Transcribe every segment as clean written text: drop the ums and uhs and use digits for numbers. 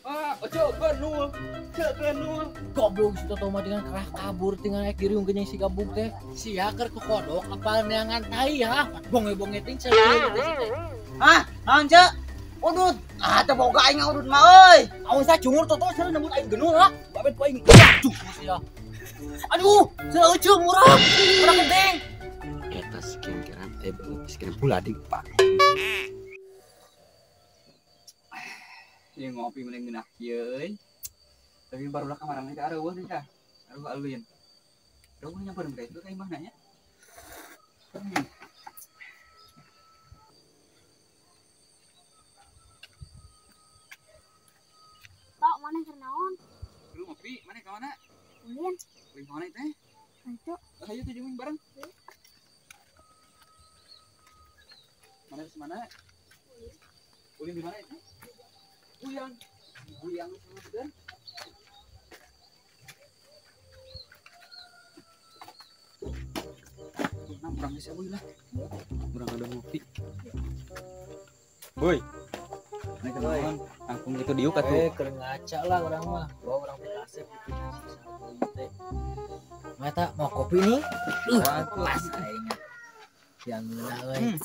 Ah, ojo genul. Cek genul. Goblok si Toto mah dengan kerah kabur tinggal naik diri ungkeun si gabung teh. Sia keur kekodok apal neangan tai ha. Bonge-bonge ting sia teh. Hah, naon cek? Udut. Ah, teu boga aing udut mah euy. Awas ah cungur Toto sia nembut aing genul ha. Babet ku aing baju sia. Aduh, sia euceu murah. Murah genteng. Eta skincare skincare pula di Pak. Ieu ngopi mending ngeunah kieu euy. Tapi barulah kamarana teh areueuh teh tah. Areueuh aleuin. Areueuh nyampeun ka itu ka imahna nya. Tok, maneh keur naon? Lu ngopi, maneh ka mana? Ulin. Ulin ka mana teh? Ka itu. Ayo teh jeung bareng. Mana di mana? Ulin di mana itu? Guyang. Guyang sama bener. Nah, kurang bisa boy lah. Kurang ada ngopi. Boy. Naik kenaon? Angkung gitu diuk atuh. Keur ngaca lah urang mah. Bawa urang teh kasep gitu teh. Mata mau kopi nih? Pas aing. Yang ngeunah euy.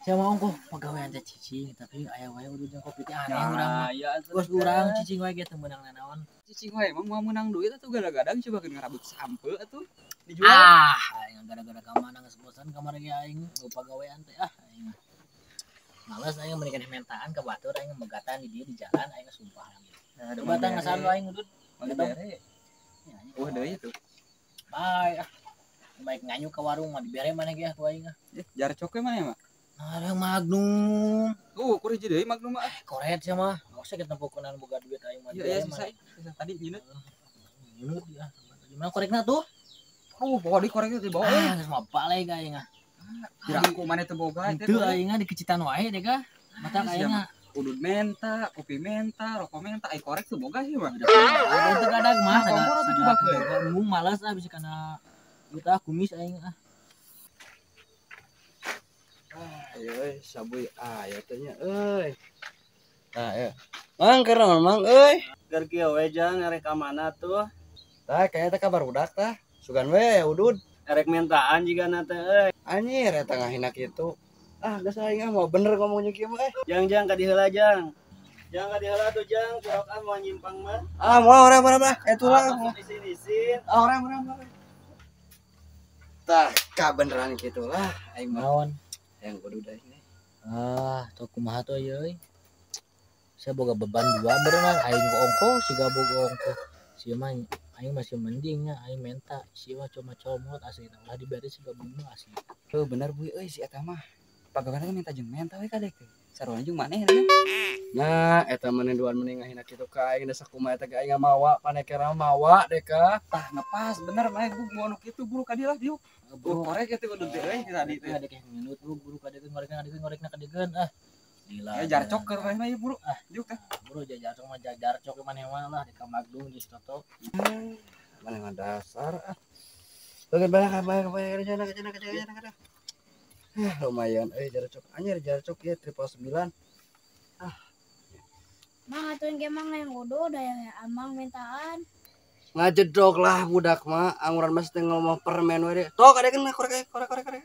Saya mau kok pegawaian teh cicing tapi aya wae udah jeung kopi teh aneh urang. Bos urang cicing wae ge teu meunang nanaon. Cicing wae emang mau meunang duit atuh gara-gara coba keur ngarabut sampe atuh dijual. Ah, aing gara-gara ka mana geus bosan kamari ge aing pagawean teh ah aing. Males aing mendingan mentaan ka batur aing megatan di dieu di jalan aing sumpah. Nah, batang ngesan aing udut. Dibere. Wah deui tuh. Bae ah. Baik nganyu ka warung mah dibere maneh ge ah ku aing ah. Jarcok we maneh mah. Nah, ada Magnum. Kur hiji deui Magnum mah. Koret sia mah. Awas kita tempokeun boga duit aing mah. Iya, sisa. Sisa tadi nyeunut. Nyeunut ya. Gimana korekna tuh? Bawa di korekna teh bawa. Ah, geus mah balik aing ah. Kira aku maneh teu boga teh. Teu aing ah dikecitan wae deh kah. Mata aing ah. Udut menta, kopi menta, rokok menta, ai korek tuh boga sih mah. Udah teu gadag mah. Kompor atuh coba ke. Mung males ah bisa kana duit ah kumis aing ah. Ayo euy, sabuy aya teh nya euy. Tah euy. Mang keur naon mang euy? Keur kieu we jang erek ka mana tuh? Tah kayaknya teh ka barudak tah. Sugan we udud. Erek mentaan jigana teh euy. Anjir eta ngahina kitu. Ah geus aing ah mau bener ngomongnya kieu mah eh. Jang jang ka diheula jang. Jang ka diheula tuh jang, kurok ah moal nyimpang mah. Ah moal urang urang mah eta lah. Isin-isin. Ah urang urang mah. Tah ka beneran kitu lah aing mah. Naon? Yang kudu dah ini. Ah, tuh kumaha tuh euy. Saya boga beban dua berenang aing ku ongko siga boga ongko. Sia mah aing masih mending nya aing menta. Sia mah cuma comot asli ulah dibere siga bunga asli. Heuh bener buy euy si eta mah. Pagawean minta jeung menta we kadek teh. Sarua jeung maneh teh. Nya eta mah duan mending ngahina kitu ka aing da sakumaha eta ge aing mawa panekera mawa deka. Tah ngepas bener maneh gua mau nu kitu buru ka dieu lah diuk. Buru korek eta kudu teh euy tadi teh. Ada kayak ngeunut buru kadekeun ngorekna kadekeun ah. Gila. Ya jarcok keur maneh mah ieu buru. Ah, diuk teh. Buru jarcok mah jarcok maneh mah lah di Magnum di Toto. Maneh mah dasar ah. Bagian banyak banyak banyak banyak banyak. Ah, lumayan euy jarcok. Anjir jarcok ieu 999. Ah. Mang atuh ge mang yang bodoh da ya amang mintaan. Ngajedog lah budak mah anguran masih teh ngomong permen we deh. Tok adekeun korek korek korek korek.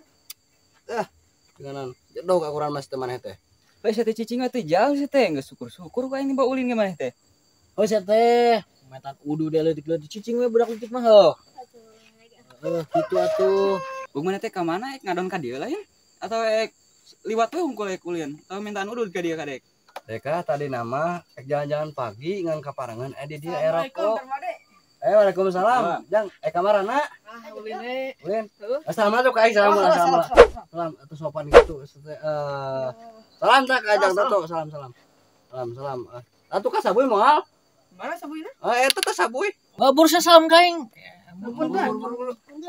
Ah, denganan jedog anguran masih teh maneh teh. Heuh sia teh cicing teh jauh sia teh geus syukur-syukur ku aing bawa ulin ge maneh teh. Oh sia teh metan udu deh leutik-leutik cicing we budak leutik mah heuh. Heuh kitu atuh. Bung maneh teh ka mana ek ngadon ka dieu lain atau ek liwat we hungkul ek ulin atau mintaan udud ka dieu kadek. Deka tadi nama ek jalan-jalan pagi ngan kaparangan di dieu aya rokok. Waalaikumsalam. Jang, kamarana? Ah, ulin we. Ulin. Assalamualaikum ka aing, salam salam. Salam atuh sopan gitu. Salam tak ka Jang Toto, salam salam. Salam salam. Atuh ka sabuy moal? Mana sabuyna? Oh, eta teh sabuy. Oh, bursa salam ka aing. Punten.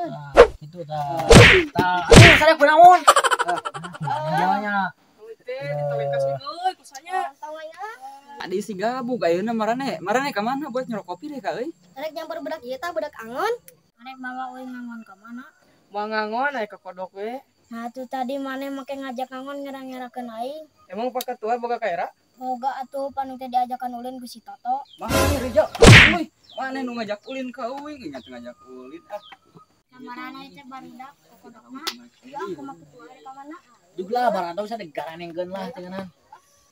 Nah, kitu tah. Tah, aduh sarek kunaon? Jalannya. Teh ditawikeun euy kusanya. Adi si gabung ayeuna marane. Marane ka mana buat nyerok kopi deh ka euy. Arek nyamper budak ieu tah budak angon. Arek mawa euy ngangon ka mana? Moal ngangon aya ka kodok we. Nah, tuh tadi maneh make ngajak ngangon ngerang-ngerakeun aing. Emang Pak Ketua boga kaera? Boga atuh panu teh diajakan ulin ku si Toto. Mana Reja? Euy, mana nu ngajak ulin ka uing? Ingat ngajak ulin ah. Kamarana teh barudak kokodokna. Ieu aku mah kitu ari ka mana? Juglah baranto bisa digarandengkeun lah cenah.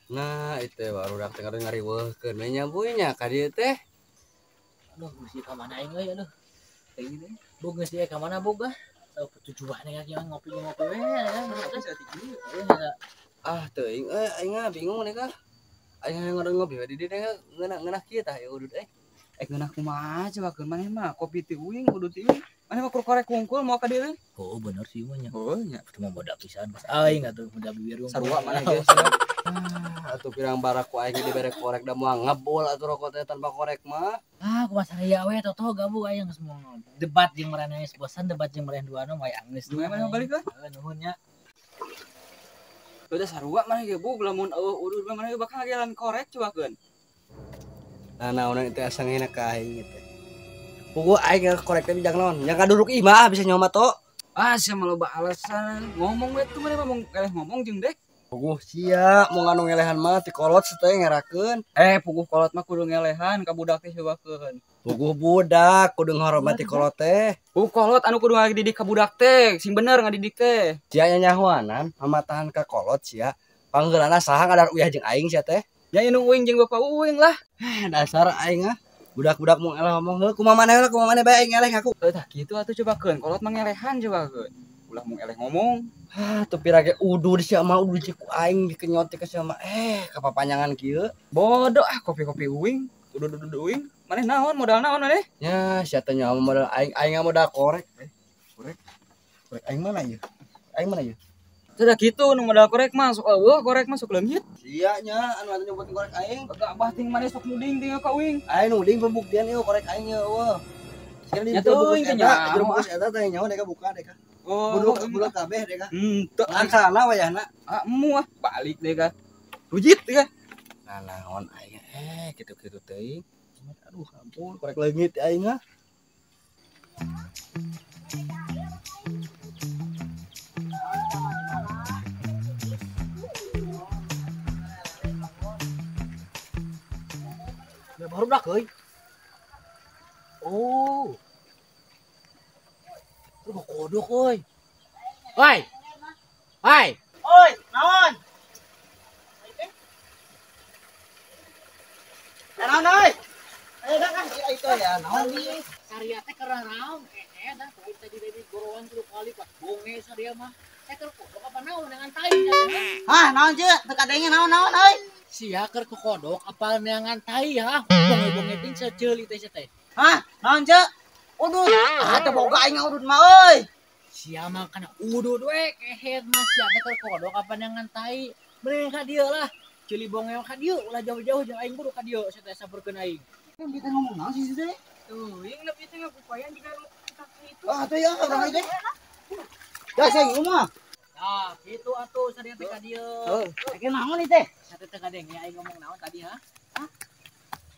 Nah, itu barudak teh ngariweuhkeun we nya buy nya ka dieu teh. Aduh, geus ka mana aing euy aduh. Teuing teh. Bog geus ka mana bog ah? Teu tujuan ya ngopi-ngopi we ya. Ah, teuing euy aing mah bingung nih kah. Aing hayang ngopi we di dieu teh ngeunah kieu tah ieu udud euy. Ngeunah kumaha coba keun maneh mah kopi ti uing udud ti uing. Maneh mah korek kungkul mau ka dieu. Oh, bener sih mah nya. Oh nya. Cuma bodak pisan pas aing atuh muda bibir unggul. Sarua maneh ge. Atuh pirang barak ku aing dibere korek da moal ngebul atuh rokok teh tanpa korek mah. Ah, kumaha saya we Toto gabung aing geus mau debat jeung maraneh bosan debat jeung maraneh duana mah anggeus. Maneh balik lah. Heeh, nuhun nya. Udah sarua maneh ge bug lamun eueuh udud mah maneh bakal ngagelan korek cobakeun. Nah, naonan itu asa ngena ka aing teh. Puguh aing korek teh bijang naon? Nya kaduruk imah bisa nyawa to. Ah, sia mah loba alasan. Ngomong we tuh maneh mah mong eleh ngomong jeung dek. Puguh sia mau nganu ngelehan mah ti kolot teh ngerakeun. Puguh kolot mah kudu ngelehan ka budak teh cobakeun. Puguh budak kudu ngahormati kolot teh. Puguh kolot anu kudu ngadidik ka budak teh, sing bener ngadidik teh. Sia nyahoanan mamatahan ka kolot sia. Panggeulana saha ngadar uyah jeung aing sia teh. Ya indung uing jeung bapak uing lah. Dasar aing ah. Budak-budak mau eleh ngomong heuh kumaha maneh lah kumaha maneh bae aing eleh ngaku. Tah kitu atuh cobakeun kolot mah ngelehan cobakeun. Ulah mung eleh ngomong. Ah, tuh pirage udud sia mah udud ku aing dikenyot ka sia mah. Kapapanjangan kieu. Bodoh ah kopi-kopi uing, udud-udud uing. Maneh naon modal naon maneh? Nya sia teh nyawa modal aing, aing modal korek. Korek. Korek aing mana ieu? Aing mana ieu? Sudah gitu nu modal korek mah sok eueuh korek mah sok leungit. Sia nya anu atuh nyebut korek aing. Gabah ting maneh sok nuding ting ka uing. Aing nuding pembuktian ieu korek aing ieu eueuh. Sia di Nya teuing teh eta, jero bungkus eta teh nyawa deka buka deka. Oh, buduk kabeh deka. Henteu langsana wayahna. Ah, emu ah balik deka. Rujit deka. Nah, naon aing kitu-kitu teuing. Aduh, ampun korek leungit aing ah. Ya baru dak euy. Oh. Lu kodok euy. Woi. Woi. Oi, naon? Naon euy? Ayo dah kan itu ya, naon ieu? Saria teh keur raung kehe dah tuh tadi dari gorowan tilu kali pas bonge saria mah. Teh keur kodok apa naon neangan tai nya. Hah, naon ceuk? Teu kadenge naon-naon euy? Sia keur kodok apa neangan tai ha? Bonge-bonge ting seceuli teh sia teh. Hah, naon ceuk? Udud. Ah, teu boga aing udud mah euy. Sia mah kana udud we kehet mah sia teh keur kodok apa neangan tai. Mending ka dieu lah. Ceuli bonge ka dieu ulah jauh-jauh jeung aing kudu ka dieu sia teh samperkeun aing. Kan kita ngomong naon sih teh? Teuing nepi teh ngakupayan jiga nu kitu. Ah, teh ya urang teh. Ya saya mah. Nah, kitu atuh saria teh ka dieu. Heuh, eh naon ieu teh? Sia teh teu kadenge aing ngomong naon tadi ha? Hah?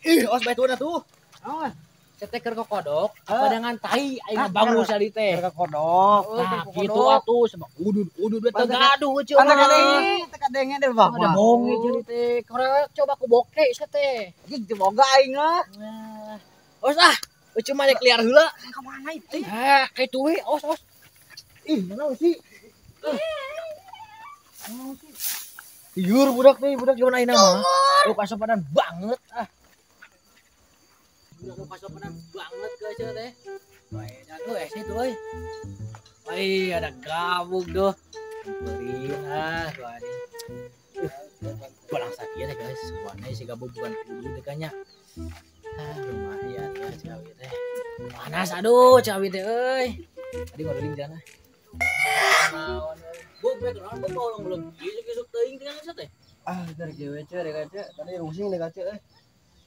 Ih, os bae tuh atuh. Naon? Sia teh keur kokodok apa dengan tai aing ngabangun sia teh. Keur kokodok. Nah, kitu atuh sama udud-udud we teu gaduh ceu. Teu kadenge, teu kadenge deh bang. Ada bonge ceuli teh. Korek coba ku boke sia teh. Ih, teu boga aing lah. Nah. Os ah, euceum mah rek liar heula. Ka mana itu? Heh, kitu we, os os. Ih, naon sih? Tiur budak teh, budak zaman ayeuna mah. Lu kasopanan banget ah. Budak lu kasopanan banget ke cenah teh. Wah, tuh esnya tuh euy. Wih, ada gabung tuh. Beri ah, tuh anjing. Balang sakieu teh guys, warna si gabung bukan kudu teh kanya. Ah, lumayan ya cawi teh. Panas aduh cawi teh euy. Tadi ngodeling jana. Naon euy. Buk bae naon buk bolong-bolong isuk-isuk teuing tinggal sia teh. Ah, dari GWC deh kaca. Tadi rusing deh kaca euy.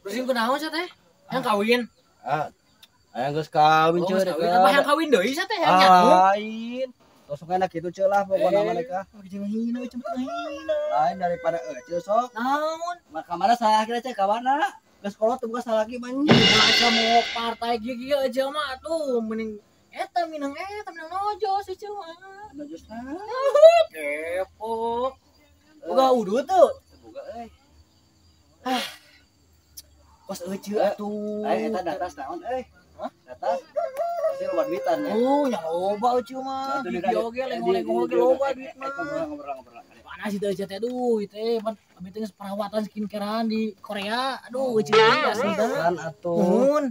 Rusing kunaon sia teh? Yang kawin. Ah. Aya geus kawin Oh, ceu geus deh. kawin. Apa yang kawin deui sia teh yang nyaku? Lain. Langsung enak gitu ceu lah pokokna mah mereka. Jangan hina, cuma hina. Lain daripada euy sok. Naon? Maka mana salah kira ceu ka mana? Geus kolot teu buka salah lagi mah. Ulah aja mau partai gigi aja mah atuh mending eta minang nojo sih ceu mah. Nojo Kepo. Boga udud tuh. Boga euy. Ah. Kos euceu atuh. Aing eta datas naon euy? Hah? Datas. Pasti loba duitan ya. Oh, nya loba euceu mah. Di oge lenggo-lenggo oge loba duit mah. Ngobrol-ngobrol. Panas itu euceu teh aduh ieu teh pan abi teh geus perawatan skincarean di Korea. Aduh euceu teh asli kan atuh. Nuhun.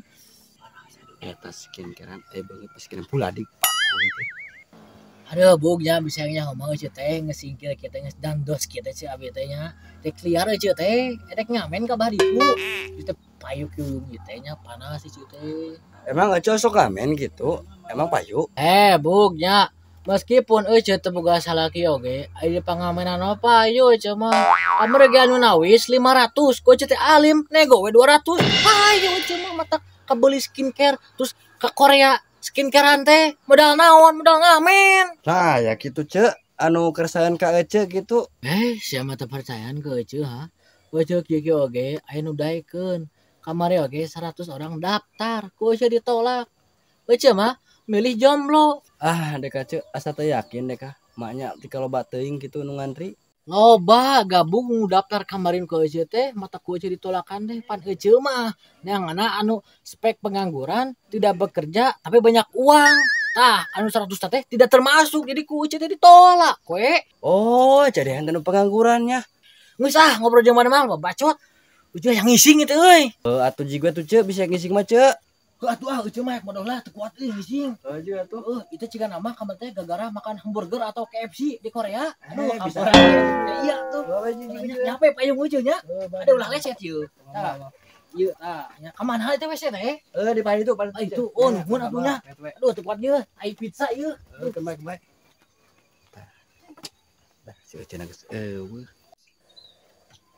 Eta skincarean beungeut skincare puladik Pak teh. Aduh bugnya bisa nya ngomong euceu teh ngesingkir kita geus dandos kieu teh si abi teh nya. Teh liar euceu teh edek ngamen ka bah ditu. Teh payu kieu teh nya panas euceu teh. Emang euceu sok ngamen gitu? Emang payu? Bugnya meskipun euceu teu boga salaki oge aya pangamenan mah payu euceu mah. Kamari ge anu nawis 500 ku euceu teh alim nego we 200. Payu euceu mah matak kabeuli skincare terus ke Korea skincarean teh modal naon modal ngamen. Nah ya gitu ce anu keresahan ka ece gitu. Sia mah teu percayaan ke ece ha. Ece kieu oge aya nu daekeun. Kamari oge 100 orang daftar ku ece ditolak. Ece mah milih jomblo. Ah deka ce asa teu yakin deka maknya ti loba teuing gitu nu ngantri. Loba gabung nu daftar kamarin ku ece teh mata ku ece ditolakan teh pan ece mah neanganna anu spek pengangguran tidak bekerja tapi banyak uang. Tah anu 100 teh tidak termasuk jadi ku ece teh ditolak we. Oh jadi anu penganggurannya. Geus ah ngobrol jeung mana mah bacot. Ece yang ngising itu euy. Atuh jiga tuh ce bisa ngising mah ce. Atuh ah ece mah modal lah teu kuat euy ngising. Heuh atuh. Itu ciga nama kamar teh gagara makan hamburger atau KFC di Korea. Aduh, bisa. Iya tuh. Nyampe payung ece nya. Ada ulah lecet ieu. Tah. Ieu tah nya ka mana teh WC teh? Di payung itu, itu. Oh, nuhun atuh nya. Aduh, teu kuat ieu. Ai pizza ieu. Kembali, kembali. Tah. Dah si ece na geus eueuh.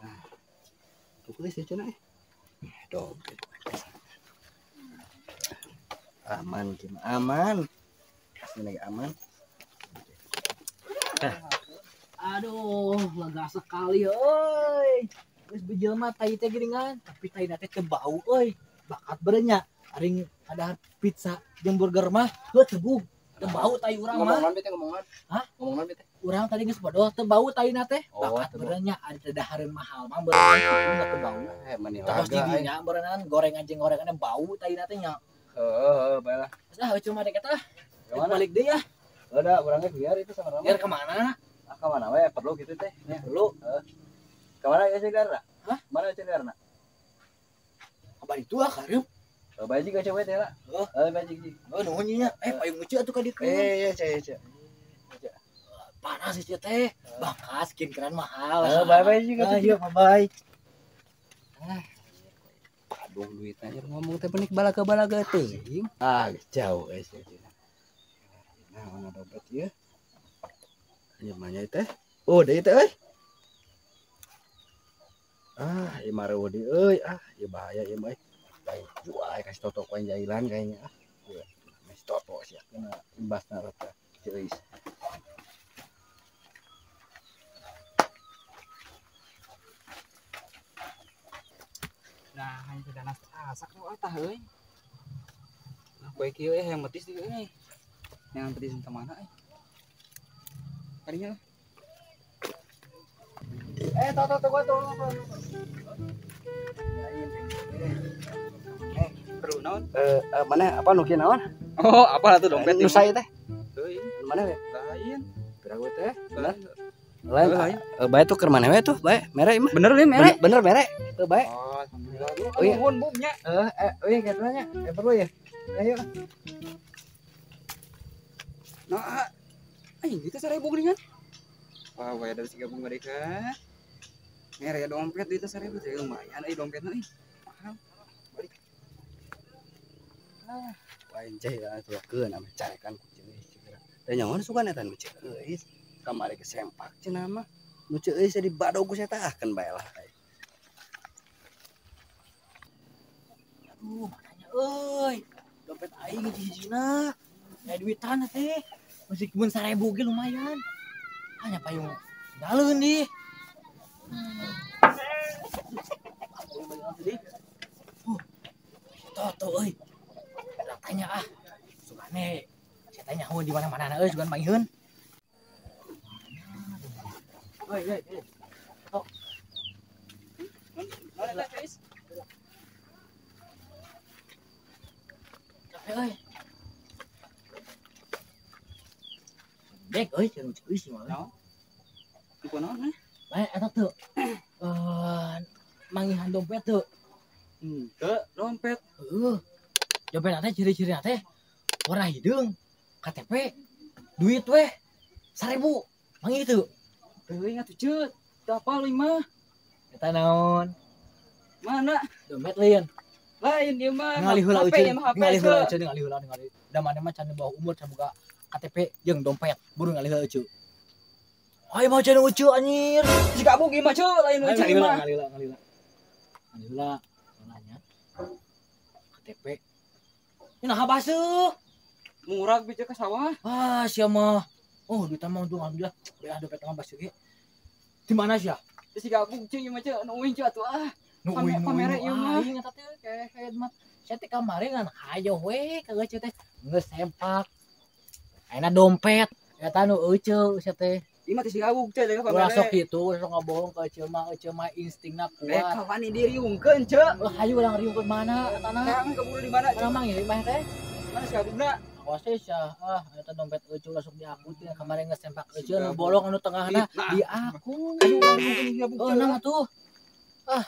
Nah. Tuh si ece na. Dompet. Aman, gimana aman. Ini lagi aman. Aduh, lega sekali euy. Geus bejelma tai teh geuningan, tapi tai teh teu bau euy. Bakat berenya aring ada pizza jeung burger mah heuh teu bug. Teu bau tai urang mah. Ngomongan teh ngomongan. Hah? Ngomongan teh. Urang tadi geus bodoh teu bau tai teh. Bakat berenya ari teh dahareun mahal mah berenya teu bau. Meni laga. Terus di dinya berenang gorengan jeung gorengan bau tai teh nya. Heeh, baiklah. Ah, cuma dek eta. Balik deui ya. Udah, urangnya biar itu sama Rama. Biar kemana? Ah, kemana we? Perlu gitu teh. Ya, perlu. Heeh. Kemana ya Cegarna? Hah? Mana Cegarna? Kabar itu ah kareup. Bae juga coba teh lah. Heeh. Heeh, bae jeung. Oh, nuhun nya. Payung euceu atuh ka dieu. Iya, iya, iya. Panas sih teh. Bakas skincarean mahal. Heeh, bye-bye juga tuh. Iya, bye-bye. Aduh duitnya ngomong teh benik balaga-balaga teuing. Ah, jauh guys. Nah, mana dompet ieu? Ieu mah nya teh. Oh, deui teh euy. Ah, ieu mah reueuh deui euy. Ah, ieu bahaya ieu mah. Lain jual kasih toto ku jailan kayaknya. Ah, masih toto sia kena imbasna rata. Ceuis. Nah, hanya sudah asak nu atah euy. Nah, poe kieu euy hayang betis deui euy. Yang betis ka mana euy? Kadinya lah. Toto toto gua tolong. Perlu naon? Mana apa nu kieu naon? Oh, apa atuh dompet nu saya teh? Euy, mana we? Lain. Pira gue teh? Bener. Lain. Bae tuh keur mana we tuh? Bae, mere mah. Bener we mere. Bener mere. Tuh bae. Oh, alhamdulillah. Oh iya. Nuhun bumnya. Oh iya kitu nya. Perlu ya. Ayo. Nah, aing itu 1000 geuningan. Wah, wae dari sigabung mereka. Mere dompet itu 1000 teh lumayan euy dompetna euy. Mahal. Balik. Ah, lain ceh ya tuakeun ame carekan ku ceuis cenah. Teh nyaho sugan eta nu ceuis. Kamari ke sempak cenah mah. Nu ceuis di badog ku eta ah keun bae lah. Aduh, makanya euy. Dompet aing hiji-hijina. Aya duitan teh. Meskipun 1000 ge lumayan. Hanya payung daleun di. Toto euy. Urang tanya ah. Sugane saya tanya di mana-mana euy sugan mangihun. Euy, euy, euy. Toto. Dek euy cenah euy sih mah. Naon? Kunaon? Bae eta teu. Mangihan dompet teu. Henteu, dompet. Heeh. Dompet teh ciri-cirina teh warna hideung, KTP, duit weh 1000. Manggih teu? Teuing atuh ceut. Teu apal euy mah. Eta naon? Mana? Dompet lain. Lain ieu mah. Ningali heula HP euceun, ieu mah HP. Ningali heula euceun, ningali heula ningali. Da maneh mah can bawah umur can boga KTP jeung dompet, buru ngali heula euceun. Ayo mah can euceun anjir. Si gabung ieu mah ceu, lain Ayo euceun ngali ieu heula, mah. Ngali heula, ngali heula. Ngali heula. Salahnya. KTP. Ini nah baseuh. Murag bieu ka sawah. Ah, sia mah. Oh, duit mah untung alhamdulillah. Beah dompet mah baseuh ge. Di mana sia? Si gabung ceu ieu mah ceu, nu uing ceu atuh ah. Nu uing nu Pamere uing ieu mah. Aing eta teh kayak mah. Sia teh kamari ngan hayo we kagak ceu teh geus sempak. Ayeuna dompet eta nu euceu sia teh. Ieu mah teh si gabung ceu deui Ulah pamere. sok kitu, sok ngabohong ka eceu mah, eceu mah instingna Eh, kuat. kawan diriungkeun ceu. Oh, hayu urang riungkeun mana eta na? Kang keburu di mana ceu? Urang mah ngirim mah teh. Mana si gabungna? Awas teh sia. Ah, eta dompet euceu langsung diakutin kamari geus sempak euceu nu bolong anu tengahna Nah. diaku. Aduh, urang riungkeun si gabung Oh, ceu. nah atuh. Ah.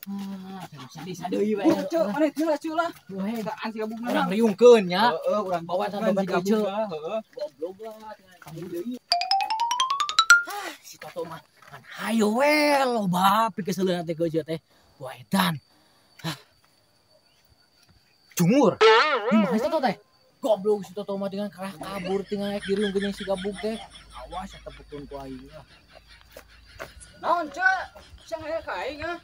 Ah, sedih deui bae. Buru ceu, mana teu lah ceu lah. Weh, Kaan si gabungna. urang riungkeun nya. Heeh, urang Bawa riungkeun dompet si euceu. gabungna, heeh. Goblok lah tinggal kabur deui. Ah, si Toto mah kan hayo we loba pikeseuleun teh geus teh. Wah edan. Hah. Cungur. Di mana si Toto teh? Goblok si Toto mah dengan kerah kabur tinggal naik diriungkeun jeung si gabung teh. Awas eta pukul ku aing ah. Naon ceu? Sia aya ka aing ah.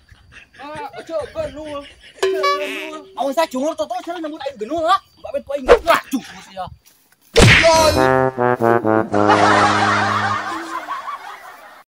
Ah, ceu genul. Ceu genul. Awas saya cungur Toto cenah nembut aing genul lah. Babet ku aing. Wah, cungur sia.